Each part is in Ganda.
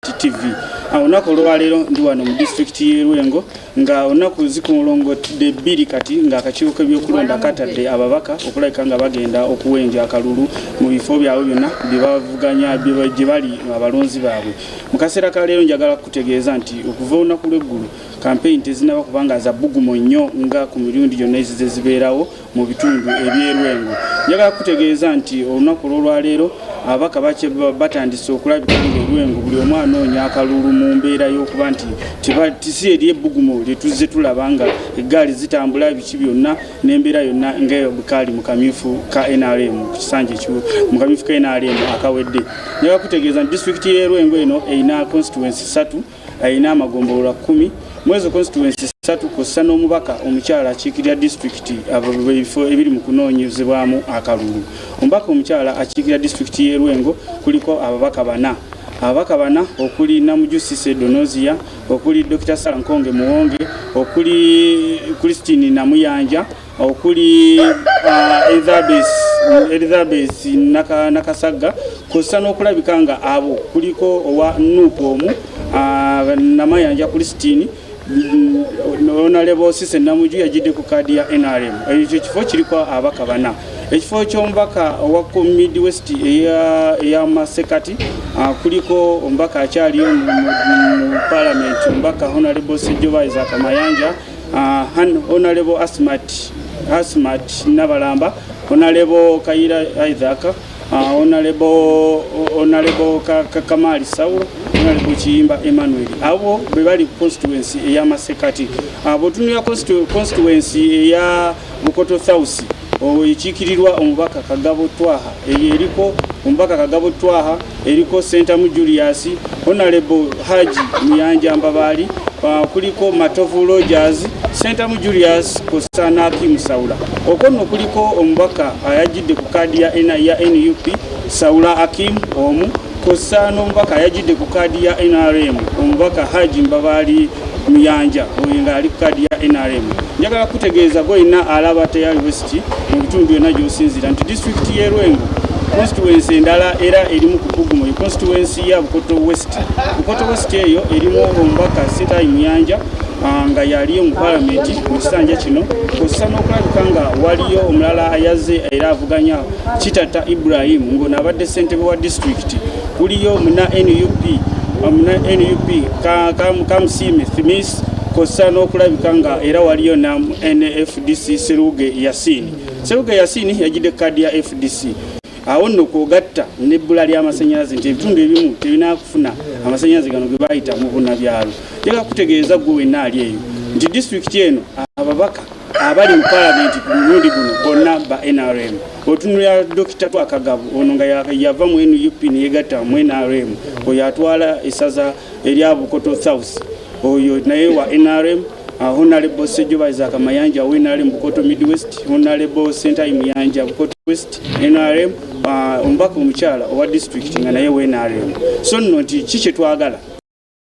TV. Olunaku olwaleero ndi wano mu disitulikiti y'e Lwengo nga olunaku zikulongodde 2 kati ng'akakiiko k'ebyokulonda katadde ababaka okulabika nga bagenda okuwenja akalulu mu bifo byabwe byonna bye bavuganya gye bali abalonzi baabwe. Mu kaseera ka leero njagala kukutegeeza nti okuva olunaku lw'eggulo kampeyini tezinaba kubanga za bbugumu nnyo nga ku mirundi gyonna ezize zibeerawo mu bitundu eby'e Lwengo. Njagala kukutegeeza nti olunaku olw'olwaleero ababaka batandise okulabika ng'e Lwengo buli omu anoonya akalulu mu mbeera y'okuba nti si eri ebbugumu lye tuzze tulaba nga eggaali zitambula biki byonna n'embeera yonna nga bwekaali mu kamyufu ka NRM ku kisanja mu kamyufu ka NRM akawedde. Njagala kutegeeza nti disitulikiti y'e Lwengo eno erina constituency 3, erina amagombolola 10. Mu ezo constituency 3 kw'ossa n'omubaka omukyala akiikirira disitulikiti, abo ebifo ebiri mu kunoonyezebwamu akalulu. Omubaka omukyala akiikirira disitulikiti y'e Lwengo kuliko ababaka bana, ababaka bana okuli Namuju Cissy Donozia, okuli Dr Sara Nkonge Muwonge, okuli Christine Namuyanja, okuli Elizabeth Nakasagga, kw'ossa n'okulabika nga abo kuliko owa NUP omu, Namayanja Christine. Honorable Cissy Namuju yajjidde ku kaadi ya NRM. Ekyo kifo kiriko ababaka bana. Ekifo ky'omubaka owa Midwest eya Masekati kuliko omubaka akyaliyo mu parliament, omubaka Honorable Sejjoba Isaac Mayanja, Honorable Asmat Nabalamba, Honorable Kayira Isaac, Honorable Kamali Saulo, Honorable Kiyimba Emmanuel. Abo be bali ku constituency eya Masekati. Bw'otunulira constituency eya Bukoto South ekiikirirwa omubaka Kagabo Twaha, eyo eriko omubaka Kagabo Twaha, eriko Sentamu Julius, Honorable Haji Muyanja Mbabaali, kuliko Matovu Rogers, Sentamu Julius kw'ossa n'Akim Saula. Okwo nno kuliko omubaka ayajjidde ku kaadi ya NUP, Saula Akim omu, kw'ossa n'omubaka ayajjidde ku kaadi ya NRM, omubaka Haji Mbabaali Muyanja, oyo ng'ali ku kaadi ya NRM. Njagala kutegeeza gwolina alaba Tayali West mu bitundu byonna gy'osinziira nti disitulikiti y'e Lwengo constituency endala era erimu ku bbugumu ye constituency ya Bukoto West. Bukoto West eyo erimu omubaka Sentayi Muyanja, nga yaliyo mu palamenti mu kisanja kino, kw'ossa n'okulabika nga waliyo omulala ayazze era avuganya, Kitata Ibrahim, ng'ono abadde ssentebe wa disitulikiti. Kuliyo muna NUP, muna NUP Kamusiime Thimis, kw'ossa n'okulabika nga era waliyo na NFDC Seruge Yasini. Seruge Yasini yajjidde kaadi ya FDC. Awo nno kwogatta n'ebbula ly'amasannyalaze nti ebitundu ebimu tebinakufuna amasannyalaze gano ge bayita mu bunnabyalo. Njagala kutegeeza gwe wenna ali eyo nti disitulikiti eno ababaka abali mu palamenti ku mulundi guno bonna ba NRM. Otunulira Dokita Twakagabo, ono nga yava mu NUP neyegatta mu NRM, oyo atwala essaza erya Bukoto South, oyo naye wa NRM. Honorable Sejjoba Isaac Mayanja wa NRM Bukoto Midwest, Honorable Sentayi Muyanja, Bukoto West, NRM, omubaka omukyala owa district nga naye wa NRM. So nno nti ki kye twagala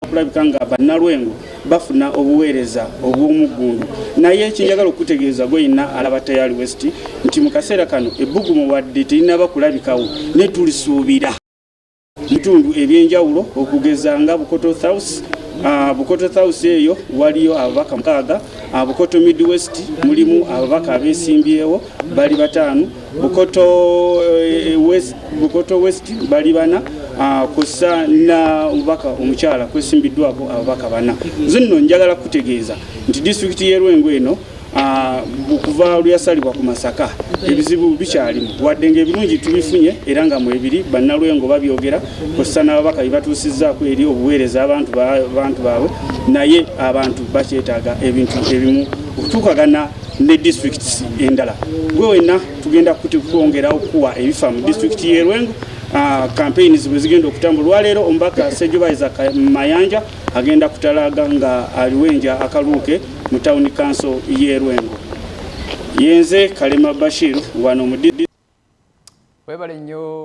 okulabika nga bannalwengo bafuna obuweereza obw'omuggundu. Naye kinjagala okutegeeza gweyina alaba Tayali West nti mu kaseera kano ebbugumu wadde terinaba kulabikawo, ne tulisuubira bitundu ebyenjawulo okugeza nga Bukoto South. Bukoto South eyo waliyo ababaka 6. Bukoto Midwest mulimu ababaka abeesimbyewo bali 5. Bukoto West, Bukoto West bali 4, kw'ossa na omubaka omukyala kwesimbiddwako ababaka 4. Nze nno njagala kutegeeza nti disitulikiti y'e Lwengo eno, okuva lweyasalibwa ku Masaka, ebizibu bikyalimu, wadde ng'ebirungi tubifunye era nga mwebiri bannalwengo babyogera, kw'ossa n'ababaka bebatuusizzaako eri obuweereza abantu baabwe, naye abantu bakyetaaga ebintu ebimu okutuukagana ne districts endala. Gwe wenna tugenda kwongera okuwa ebifa mu disitulikiti y'e Lwengo campaigns bwe zigenda okutambula. Olwaleero omubaka Sejjoba Isaac Mayanja agenda kutalaga nga aliwenja akaluuke mu town council y'e Lwengo. Yenze Kalema Bashir wano mu Webale nnyo.